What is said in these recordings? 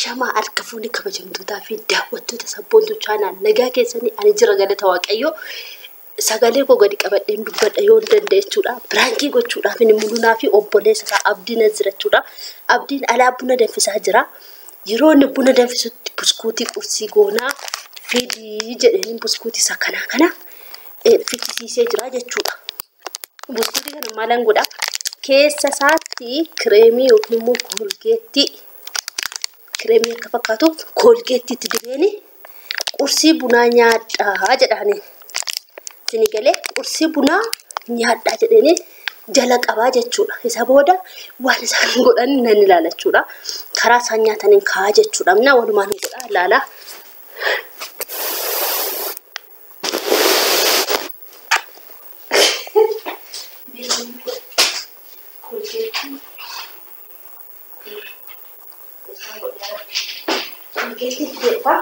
Ashamaa harka fuunee kabajamtootaa fi daawwattoota Sabboontuu Channel nagaa keessanii ani jira galata Waaqayyoo. Sagalee koo gadi qabadheen dubbadha yoo hin danda'e jechuudha. Piraankii gochuudhaaf inni mul'unaa fi obboleessa isaa Abdiin as jira jechuudha. Abdiin alaa buna danfisaa jira. Yeroo inni buna danfisutti buskuutii qursii goonaa fidii jedheen buskuutii isa kanaa kana fichisiisee jira jechuudha. Buskuutii kana maalan godhaa? Keessa isaatti kireemii yookiin immoo koolgeettii kireemii akka fakkaatu koolgeettiitti dibeeni qursii bunaa nyaadhaa jedhaani. Isinii galee qursii bunaa nyaadhaa jedheeni jala qabaa jechuudha. Isa booda waan isaan godhan nan ilaala jechuudha. Karaa isaan nyaataniin kaa'aa jechuudha. Minaa walumaan godhaa ilaalaa. Koolgeettii fidee dhufaa.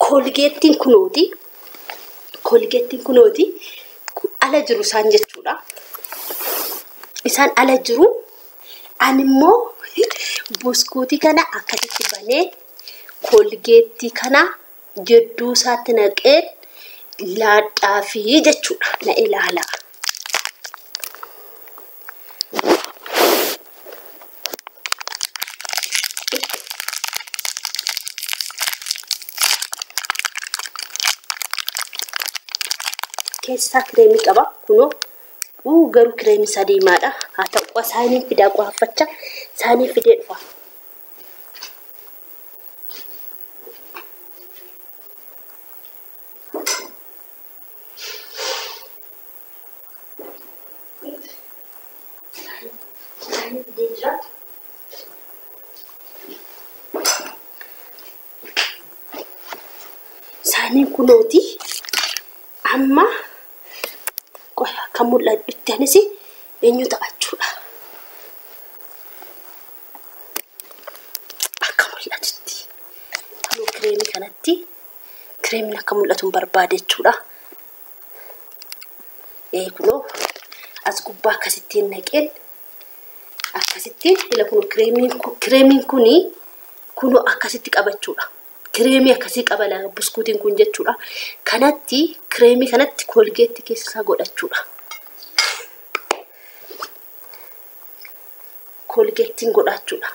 Koolgeettiin kunooti. Koolgeettiin kunooti. Ala jiru isaan jechuudha. Isaan ala jiru. Ani immoo buskuutii kana akkasitti banee koolgeettii kana jidduu isaatti naqee laadhaafii jechuudha. Na ilaala. Keessaa kireemii qaba. Kunoo garuu kireemii isaa diimaadha. Haa ta'u saanii fidaa qoraffachaa saanii fidee dhufa. Saanii fidee jira. Saaniin kunooti. Amma akka mul'atutti anis eenyu taphachuudha. Akka mul'atutti kunoo kireemii kanatti kireemiin akka mul'atu hin barbaade jechuudha. Kunoo as gubbaa akkasittiin naqeen akkasittiin ila kunoo kireemiin kuni kunoo akkasitti qabachuudha. Kireemii akkasii qaba buskuutiin kun jechuudha. Kanatti kireemii kanatti koolgeetti keessa isaa godhachuudha. Koolgeettiin godhachuudha.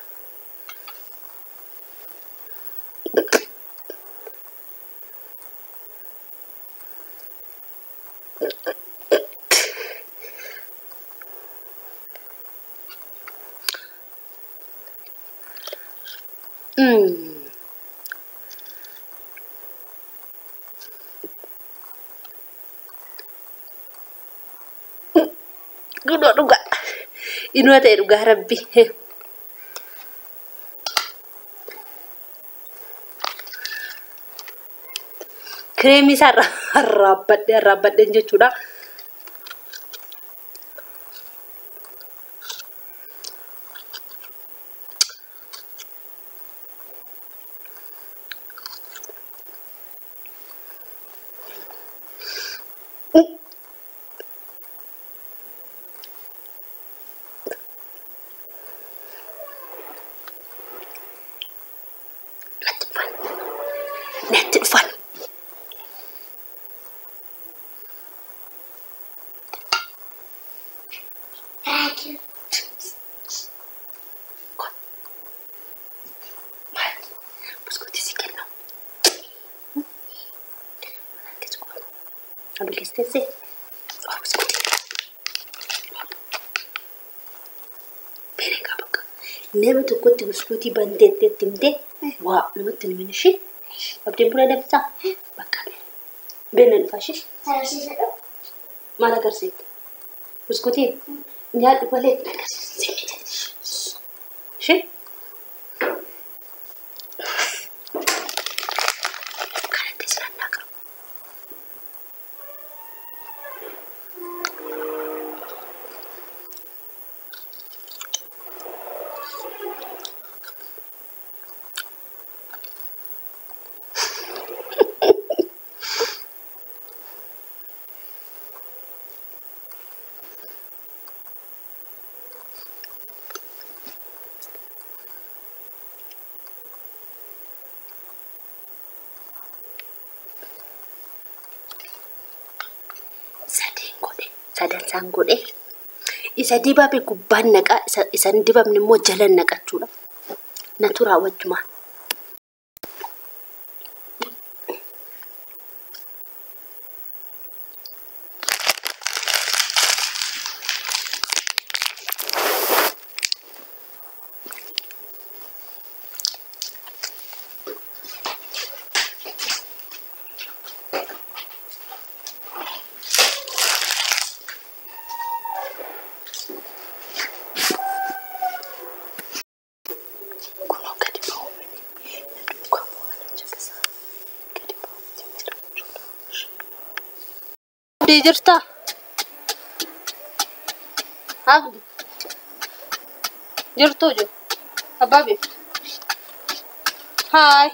Kunoo dhugaa. Inuma ta'e dhugaa rabbi. Kireemii isaa arraabbadhee arraabbadheen jechuudha. Natti dhufan. Buskuutii si kennu. Aduu keessa teessee. Buskuutii. Beekaa bakka. Nama tokkotti buskuutii banteetti himtee waa namatti hin himin ishee. Abdiin buna danfisaa? Bakka beena dhufa ishee. Maal agarsiifta? Buskuutii nyaadhu malee agarsiisa. Ishee. Kanatti sinannaa qabu. Sadeen godhe. Sadan isaan godhe. Isa dibame gubbaan naqa. Isa hin dibamne immoo jalan naqachuudha. Na turaa wajjumaan. Kunoo gadi ba'uun na duukaa bu'aa jira. Gadi ba'uun jira jechuudha. Abdii jirtaa? Abdi jirtuu jiru? Abbaa beektu? Haay.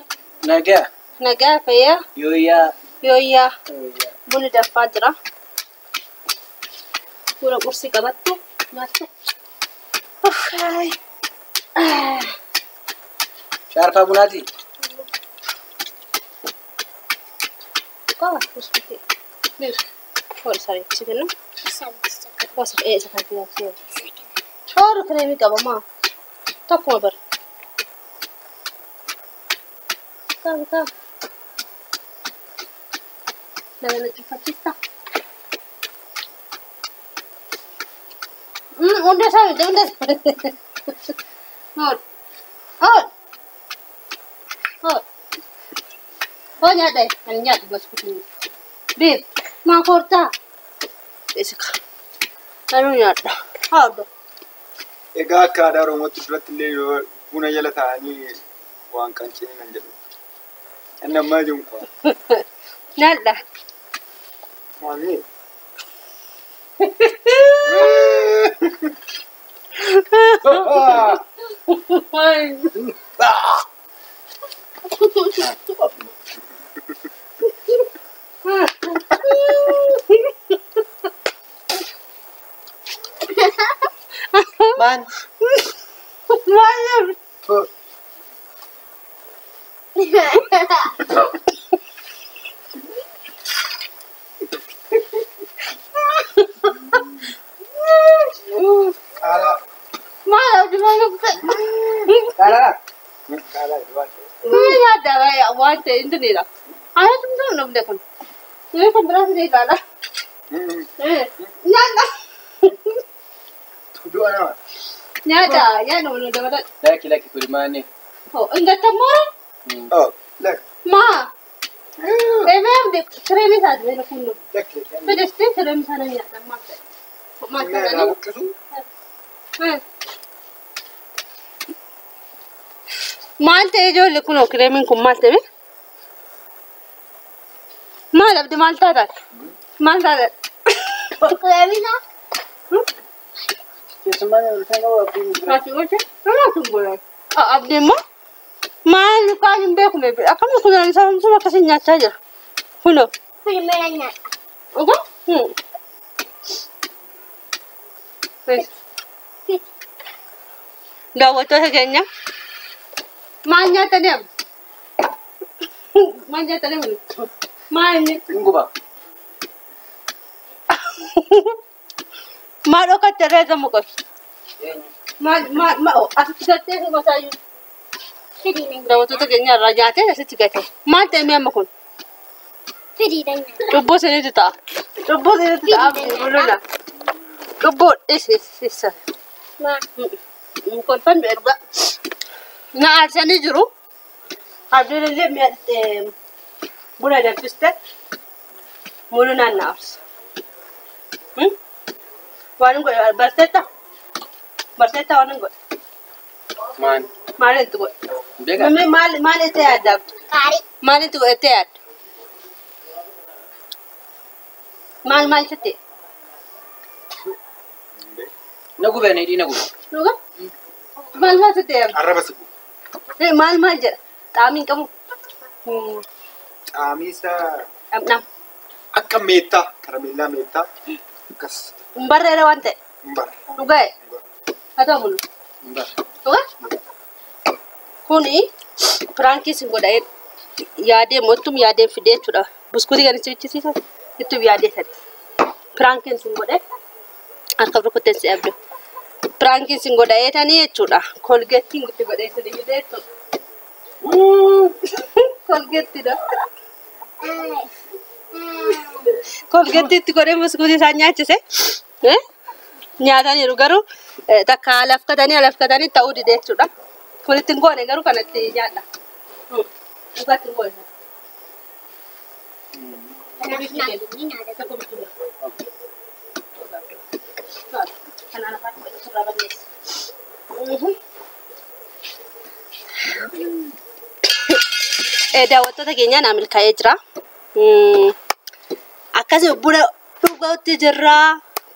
Nagaa. Nagaa fayyaa. Yooyyaa. Yooyyaa. Bunni danfaa jira. Buna qursii qabattu nyaattu. Haay. Shaarfaa bunaati. Qaba buskutii. Biif. Hool saree si kennu. Wasa isa kan siyaasee. Hool kireemii qaba maa. Tokkuma bara. Ta'a ta'a. Laga na cufachiista. Hunda isaa miti hunda isaa. Hool. Hool. Hool. Hool nyaadha. Ani nyaadhu buskutii. Biif. Maa koortaa? Isa ka. Anuu nyaadha. Haa obbo. Egaa akka aadaa Oromootti duratti illee yoo buna jala taa'anii waan qancanii nan jedhu. Inni ammaa jiru kun. Nyaadha. Maali? Maan. Maal? Qaalaa. Maal abdi maal godhe? Qaalaa. Qaalaa duwwaa. Nyaadha waan ta'e intinidha. Anatu hin dhufne kun. Inni kan biraas ni ilaala. Nyaadha. Du'a nama. Nyaadha nyaadha wal dabalata. Lakki lakki kuni maani. Hoo ingatammoo Oh, lak. maa? Emee abdi kireemii isaati beela kunnu. Lak lak. Fedhistee kireemii sana nyaadha maal ta'e? Maal Inni irraa ta'e? buqqisu. Maal ta'e ijoollee kunoo kireemiin kun maal ta'e? Maal abdi maal taataat? Maal taataat? Keessummaan ulfeen qabu abdiin jira. Maati goche? Namaatu godhan. Abdi immoo maal kaan hin beekne akkami kunuun isaa hunduma akkasiin nyaachaa jira. Kunoo. Dhugaa? Daawwattoota keenya maal nyaatanii abdi? Maal nyaatanii abdi? Maal inni? Hin guba. Maal dhokatte reeza mukas? Eenyu? Maal maal maal asitti galtee mataayyuu? Daawwattoota keenya irraa nyaatee asitti gate. Maal ta'e mi'a amma kun? Cubbuu isinitti ta'a. Cubbuu isinitti ta'a abdi buluna. Cubbuu isa. Kolfan erga na aarsanii jiru. Abdiin illee mi'a buna danfiste mulunaan na aarsa. Waan hin godhe barteetta? Barteetta waan hin godhe? Maan. Maal itti godhe? Beekaa. Mimmi maal maal itti yaadda abdi? Maal itti godhattee yaadda? Maal maal sitti? Na gubee na hidhii na gube. Dhugaa? Maal maal sitti yaadda? Arraba si guba. Maal maal jedha? Xaamii hin qabu? Xaamiisa Dhamdham. akka meettaa karameellaa meettaa akkas Hin barreera waan ta'e. hin barre. Dhugaa? Haa ta'u mulu. Hin barre. Dhugaa? Kuni piraankii sin godha yaadee moottum yaadeen fidee jechuudha. Buskutii kan itti bichisiisan ittum yaadee sadi. Piraankiin sin godhe harka rukutteen si abdu. Piraankiin sin godha eetanii jechuudha. Kolgeettiin itti godhee isin fidee jechuudha. Kolgeettidha. Kolgeetti itti godhee buskuutii isaan nyaachise. Nyaataniiru garuu takka alafkatanii alafkatanii ta'uu dide jechuudha. Kun ittiin goone garuu kanatti nyaadha. Dhugaatti hin goone. Daawwattoota keenya naa milkaa'ee jira. Akkasuma buna dhugaatti jirra.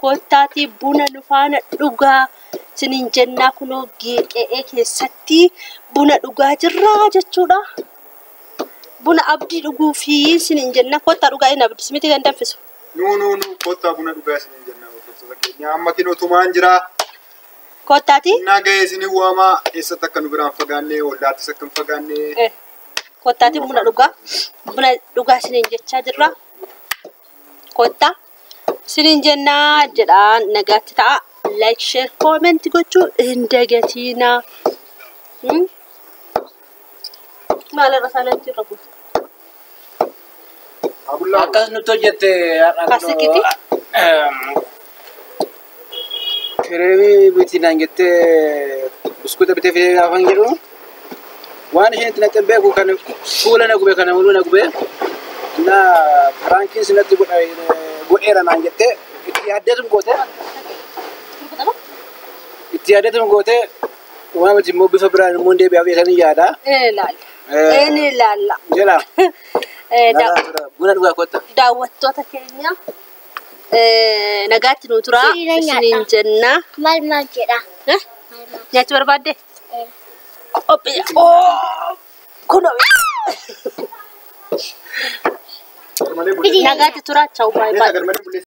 Kottaatii buna nu faana dhugaa isiniin jennaa kunoo qe'ee keessatti buna dhugaa jirra jechuudha. Buna abdii dhuguu fi isiniin jennaa kottaa dhugaa inni abdii miti kan danfisu. Nu kottaa buna dhugaa isiniin jennaa hordoftoota keenya. Amma kinoo tumaan jira. Kottaatii? Innaa ga'ee isiniin waamaa eessatti akka nu biraan fagaannee ollaattis akka hin fagaannee. Kottaatiin buna dhugaa. Buna dhugaa isiniin jechaa jirra. Kottaa isiniin jennaa jedhaan nagaatti ta'a. Like, share, comment gochuu hin dagatiinaa. Maalirra isaan irra buusu? Abullaa. Akkas nutti hojjette har'a Paasikiiti? Kireemii bitii naan jettee buskuuta bitee fidee gaafa hin jedhu waan isheen itti naqxee beeku kan fuula na gube kana muluu na gube na piraankiin sinatti godheera naan jettee itti yaaddeetum goote itti yaaddeetum goote waan miti immoo bifa biraan immoo hin deebi'aaf jedhanii yaada. Ilaalla. Inni ilaalla. Jedha. Buna dhugaa kotta. Daawwattoota keenya nagaatti nu turaa isiniin jennaa. Maal maal jedha? Nyaachuu barbaadde? Qophii. Kunoo. Malee Nagaatti turaa. Ciao baay'ee. Garmalee bullee.